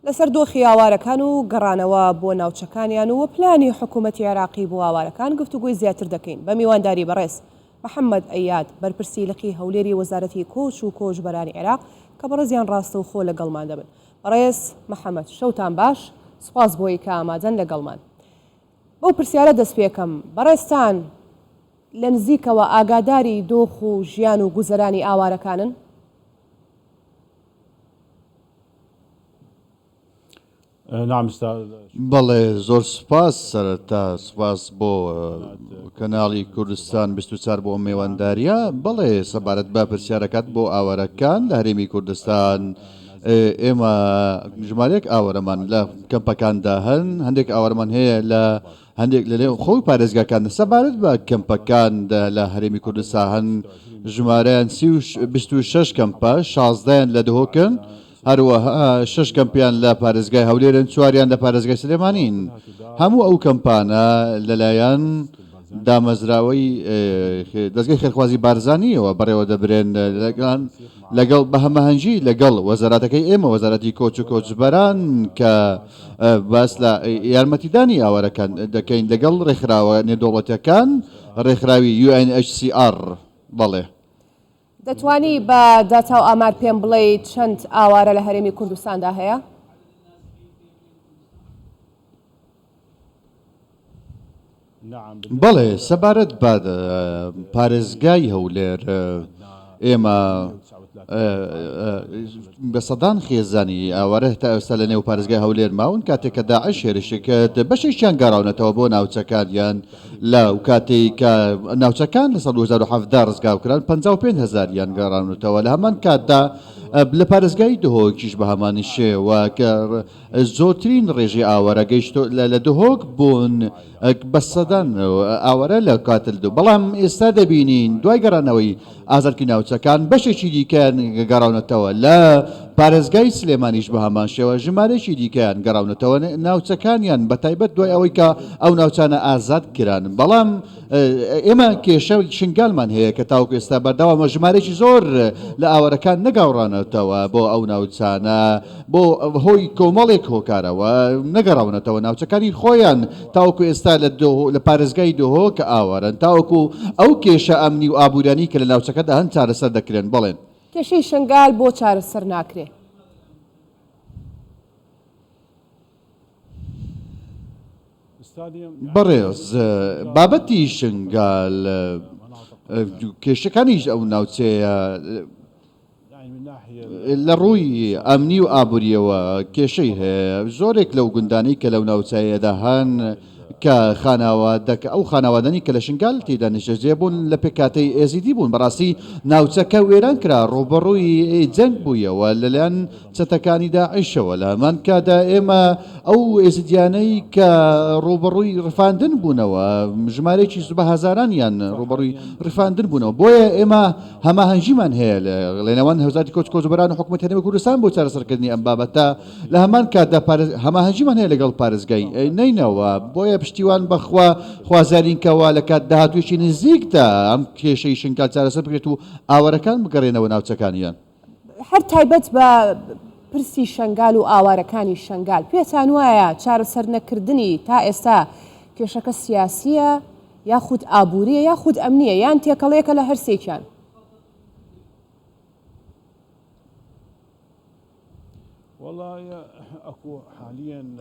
لەسەر دۆخی ئاوارەکان و گەڕانەوە بۆ ناوچەکانیان و پلانی حکوومەتی عێراقی بۆ ئاوارەکان گفتوگۆی زیاتر دەکەین بە میوانداری بەڕێز محەممەد ئەیاد بەرپرسی لقی هەولێری وەزارەتی کۆچ و کۆچبەرانی عێراق کە بەڕێزیان ڕاستەوخۆ لەگەڵمان دەبن. بەڕێز محەممەد شەوتان باش، سوپاس بۆی کە ئامادەن لەگەڵمان. بەو پرسیارە دەست پێکەم، بەڕێزتان لە نزیکەوە ئاگاداری دۆخ و ژیان و گوزەرانی ئاوارەکانن؟ بەڵێ زۆر سوپاس سەرەتا سوپاس بۆ کەناڵی کوردستان 24 بۆ مێوانداریە بەڵێ سەبارەت بە پرسیارەکەت بۆ ئاوارەکان لە هەرێمی کوردستان ئێمە ژمارەیەک ئاوارەمان لە کەمپەکاندا هەن هەندێک ئاوارەمان هەیە لە هەندێک لە نێو خۆی پارێزگاکان سەبارەت بە کەمپەکان لە هەرێمی کوردستان ژمارەیان 26 کەمپە شازدەیان لە دهۆکن هەروەها شەش کەمپیان لە پارێزگای هەولێرن، چواریان لە پارێزگای سلێمانین. هەموو ئەو کەمپانە لەلایەن دامەزراوەی دەزگای خێرخوازی بارزانییەوە بەڕێوەدەبرێن لەگەڵ بە هەماهەنگی لەگەڵ وەزارەتەکەی ئێمە، وەزارەتی کۆچ و کۆچبەران کە باس لە یارمەتیدانی ئاوارەکان دەکەین لەگەڵ ڕێکخراوە نێودەوڵەتییەکان، ڕێکخراوی UNHCR. بەڵێ. دەتوانی بە داتا و ئامار پێم بڵێی چەند ئاوارە لە هەرێمی کوردستاندا هەیە؟ بەڵێ، سەبارەت بە پارێزگای هەولێر، ئێمە بە سەدان خێزانی ئاوارە تا ئێستا لە نێو پارێزگای هەولێر ماون، کاتێک کە داعش هێرشی کرد، بەشێکیان گەڕاونەتەوە بۆ ناوچەکانیان، لە و کاتەی کە ناوچەکان لە ساڵ 2017 ڕزگار کران 55 هەزاریان گەڕاونەتەوە لە هەمان کاتدا لە پارێزگای دهۆکیش بە هەمان شێوە کە زۆرترین ڕێژەی ئاوارە گەیشتۆ لە دهۆک بوون بە سەدان ئاوارە لە کاتل دو بەڵام ئێستا دەبینین دوای گەڕانەوەی ئازادکردنی ناوچەکان بەشێکی دیکەیان گەڕاونەتەوە لە پارێزگای سلێمانیش بە هەمان شێوە ژمارەیەکی دیکەیان گەڕاونەتەوە ناوچەکانیان بە تایبەت دوای ئەوەی کە ئەو ناوچانە ئازاد کران بەڵام ئێمە کێشە شنگالمان هەیە کە تاوەکو ئێستا بەردەوامە ژمارەیەکی زۆر لە ئاوارەکان نەگاوڕانەتەوە بۆ ئەو ناوچانە بۆ هۆی کۆمەڵێک هۆکارەوە نەگەڕاونەتەوە ناوچەکانی خۆیان تاوەکو ئێستا لە لە پارێزگای دهۆک ئاوارەن تاوەکو ئەو کێشە ئەمنی و ئابووریانەی کە لە ناوچەکەدا هەن چارەسەر دەکرێن. بەڵێن. کێشەی شنگال بۆ چارەسەر ناکرێ؟ بەڕێز، بابەتی شنگال کێشەکانیش ئەو ناوچەیە، لە ڕووی ئەمنی و ئابوورییەوە کێشەی هەیە، زۆرێک لەو گوندانەی کە لەو ناوچەیەدا هەن کە خانەوادەکە ئەو خانەوادانەی کە لە شنگال تێیدا نیشتەجێ بوون لە پێکهاتەی ئێزیدی بوون، بەڕاستی ناوچەکە وێران کرا، ڕووبەڕووی جەنگ بوویەوە لەلایەن چەتەکانی داعشەوە، لە هەمان کاتدا ئێمە ئەو ئێزیدیانەی کە ڕووبەڕووی ڕفاندن بوونەوە ژمارەیەکی بە هەزارانیان ڕووبەڕووی ڕفاندن بوونەوە، بۆیە ئێمە هەماهەنگیمان هەیە لەنێوان وەزارەتی کۆچ کۆچبەران و حکومەتی هەرێمی کوردستان بۆ چارەسەرکردنی ئەم بابەتە، لە هەمان کاتدا هەماهەنگیمان هەیە لەگەڵ پارێزگای نەینەوا، بۆیە پشتیوان بەخوا خوازیارین کەوا لە کات داهاتوویەکی نزیکدا ئەم کێشەی شنگال چارەسەر بکرێت و ئاوارەکان بگەڕێنەوە ناوچەکانیان. هەر تایبەت بە پرسی شنگال و ئاوارەکانی شنگال، پێتان وایە چارەسەرنەکردنی تا ئێستا کێشەکە سیاسییە یاخود ئابوورییە یاخود ئەمنییە یان تێکەڵەیەکە لە هەرسێکیان؟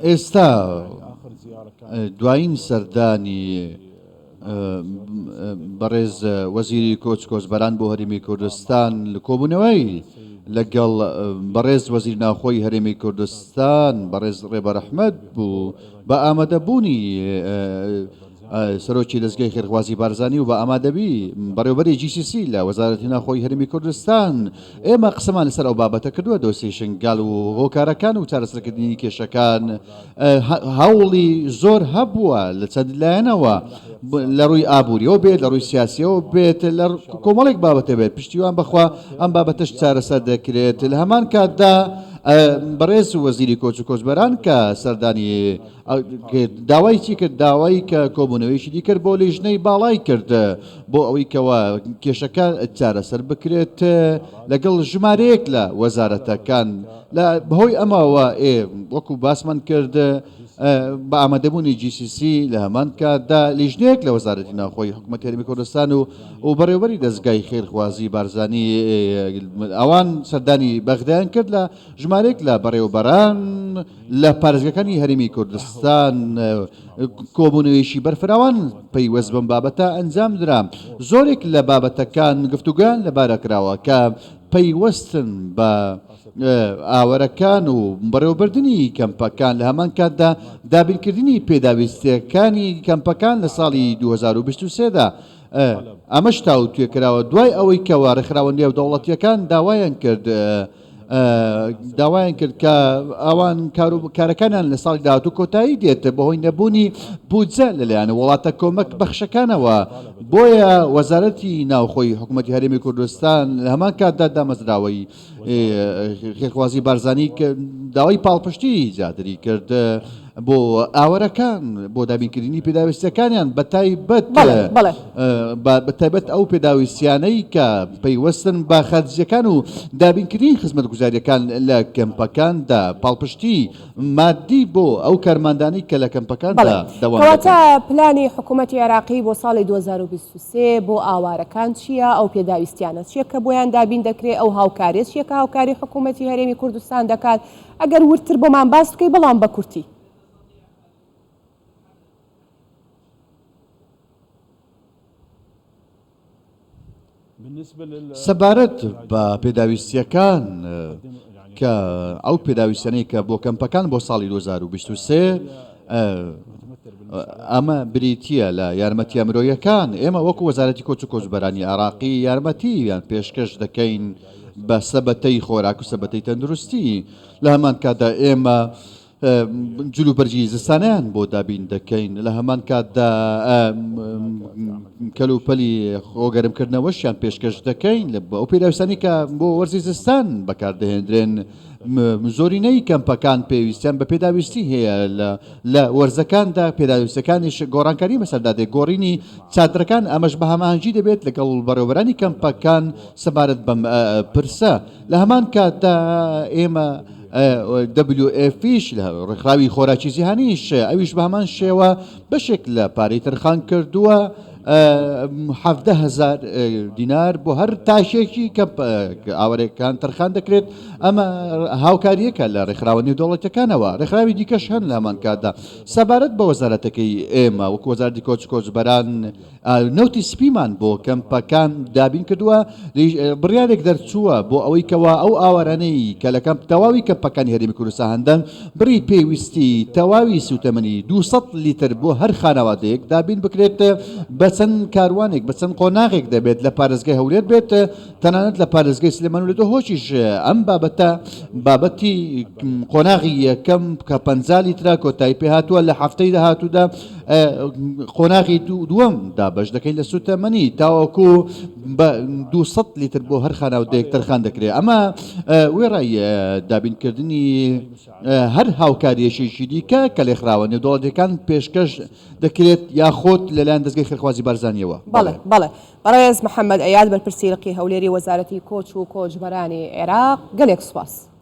ئێستا دوایین سەردانی بەڕێز وەزیری کۆچ کۆچبەران بۆ هەرێمی کوردستان کۆبوونەوەی لەگەڵ بەڕێز وەزیر ناوخۆی هەرێمی کوردستان بەڕێز ڕێبەر ئەحمەد بوو بە ئامادەبوونی سەرۆکی دەزگای خێرخوازی بارزانی و بە ئامادەبی بەڕێوبەری GCC لە وەزارەتی ناوخۆی هەرێمی کوردستان ئێمە قسەمان لەسەر ئەو بابەتە کردووە دۆسیەی شنگال و هۆکارەکان و چارەسەرکردنی کێشەکان هەوڵی زۆر هەبووە لە چەند لایەنەوە لە ڕووی ئابووریەوە بێت لە ڕووی سیاسیەوە بێت لە کۆمەڵێک بابەتە بێت پشتیوان بەخوا ئەم بابەتەش چارەسەر دەکرێت لە هەمان کاتدا. بەڕێز وەزیری کۆچ و کۆچبەران کە سەردانی داوای چی کرد؟ داوای کە کۆبوونەوەیەکی دی کرد بۆ لیژنەی باڵای کرد بۆ ئەوەی کەوا کێشەکە چارەسەر بکرێت لەگەڵ ژمارەیەک لە وەزارەتەکان لە بەهۆی ئەمەوە ئێ وەکو باسمان کرد بە ئامادەبوونی GCC لە هەمان کاتدا لیژنەیەک لە وەزارەتی ناوخۆی حکوومەتی هەرێمی کوردستان و و بەڕێوەبەری دەزگای خێرخوازی بارزانی ئەوان سەردانی بەغدایان کرد لە ژمارەیەک لە بەڕێوەبەران لە پارێزگاکانی هەرێمی کوردستان کۆبوونەوەیەکی بەرفراوان پەیوەست بەم بابەتە ئەنجامدرا. زۆرێک لە بابەتەکان گفتوگۆیان لەبارە کراوە کە پەیوەستن بە ئاوەرەکان و بەڕێوەبردنی کەمپەکان لە هەمان کاتدا دابینکردنی پێداویستییەکانی کەمپەکان لە ساڵی 2023 دا. ئەمەش تاوتوێ کراوە دوای ئەوەی کەوا ڕێکخراوە نێودەوڵەتییەکان داوایان کرد داوایان کرد کە ئەوان کارەکانیان لە ساڵی داهاتوو کۆتایی دێت بەهۆی نەبوونی بودجە لەلایەن وڵاتە کۆمەک بەخشەکانەوە، بۆیە وەزارەتی ناوخۆی حکوومەتی هەرێمی کوردستان لە هەمان کاتدا دامەزراوەی خێرخوازی بارزانی داوای پاڵپشتی زیاتری کرد بۆ ئاوەرەکان بۆ دابینکردنی پێداویستیەکانیان بەتایبەت بەتایبەت ئەو پێداویستیانەی کە پەیوەستن بە خەرجیەکان و دابینکردنی خزمەتگوزاریەکان لە کەمپەکاندا پاڵپشتی مادی بۆ ئەو کارماندانەی کە لە کەمپەکاندا دەوام دەکەن. کەواتە پلانی حکوومەتی عێراقی بۆ ساڵی 2023 بۆ ئاوارەکان چییە؟ ئەو پێداویستیانە چییە کە بۆیان دابین دەکرێت؟ ئەو هاوکاریە چییە کە هاوکاری حکوومەتی هەرێمی کوردستان دەکات؟ ئەگەر وردتر بۆمان باس بکەی بەڵام بە کورتی. سەبارەت بە پێداویستییەکان کە ئەو پێداویستیانەی کە بۆ کەمپەکان بۆ ساڵی 2023 ئەمە بریتییە لە یارمەتییە مرۆیەکان، ئێمە وەکو وەزارەتی کۆچ و کۆچبەرانی عێراقی یارمەتییان پێشکەش دەکەین بە سەبەتەی خۆراک و سەبەتەی تەندروستی، لە هەمان کاتدا ئێمە جلوبەرگی زستانەیان بۆ دابین دەکەین، لە هەمان کاتدا کەلوپەلی خۆگەرمکردنەوەشیان پێشکەش دەکەین ئەو پێداویستانەی کە بۆ وەرزی زستان بەکاردەهێندرێن. زۆرینەی کەمپەکان پێویستیان بە پێداویستی هەیە لە وەرزەکاندا پێداویستەکانیش گۆڕانکاری بەسەردا دێت گۆڕینی چادرەکان ئەمەش بە هەماهەنگی دەبێت لەگەڵ بەڕێوەبەرانی کەمپەکان سەبارەت بەم پرسە لە هەمان کاتدا ئێمە WFP لە ڕێکخراوی خۆراکی جیهانیش ئەویش بە هەمان شێوە بەشێک لە پارەی تەرخان کردووە 17هزار دینار بۆ هەر تاکێکی کە ئاوارەکان تەرخان دەکرێت ئەمە هاوکارییەکە لە ڕێکخراوە نێودەوڵەتیەکانەوە ڕێکخراوی دیکەش هەن لە هەمان کاتدا سەبارەت بە وەزارەتەکەی ئێمە وەکو وەزارەتی کۆچ کۆچبەران نەوتی سپیمان بۆ کەمپەکان دابین کردووە، بڕیارێک دەرچووە بۆ ئەوەی کەوا ئەو ئاوارانەی کە لە کەمپ تەواوی کەمپەکانی هەرێمی کوردستان هەندەن بڕی پێویستی تەواوی سووتەمەنی 200 لیتر بۆ هەر خانەوادەیەک دابین بکرێت بە چەند کاروانێک بە چەند قۆناغێک دەبێت لە پارێزگای هەولێر بێت تەنانەت لە پارێزگای سلێمانی و لە دهۆکیش ئەم بابەتە بابەتی قۆناغی یەکەم کە 50 لیترە کۆتایی پێهاتووە لە هەفتەی داهاتوودا قۆناغی دووەم دابەش دەکەین لە سوتەمەنی تاوەکو بە 200 لیتر بۆ هەر خانەوادەیەک تەرخان دەکرێت ئەمە وێڕای دابینکردنی هەر هاوکاریەکی دیکە کە لێخراوە نێودەوڵەتیەکان پێشکەش دەکرێت یاخۆت لەلایەن دەستگەی خێرخوازی بارزانیەوە. بەڵێ بەڵێ بەڕێز محەمەد ئەیاد بەرپرسی لقی هەولێری وەزارەتی کۆچ و کۆچبەرانی عێراق گەلێک سوپاس.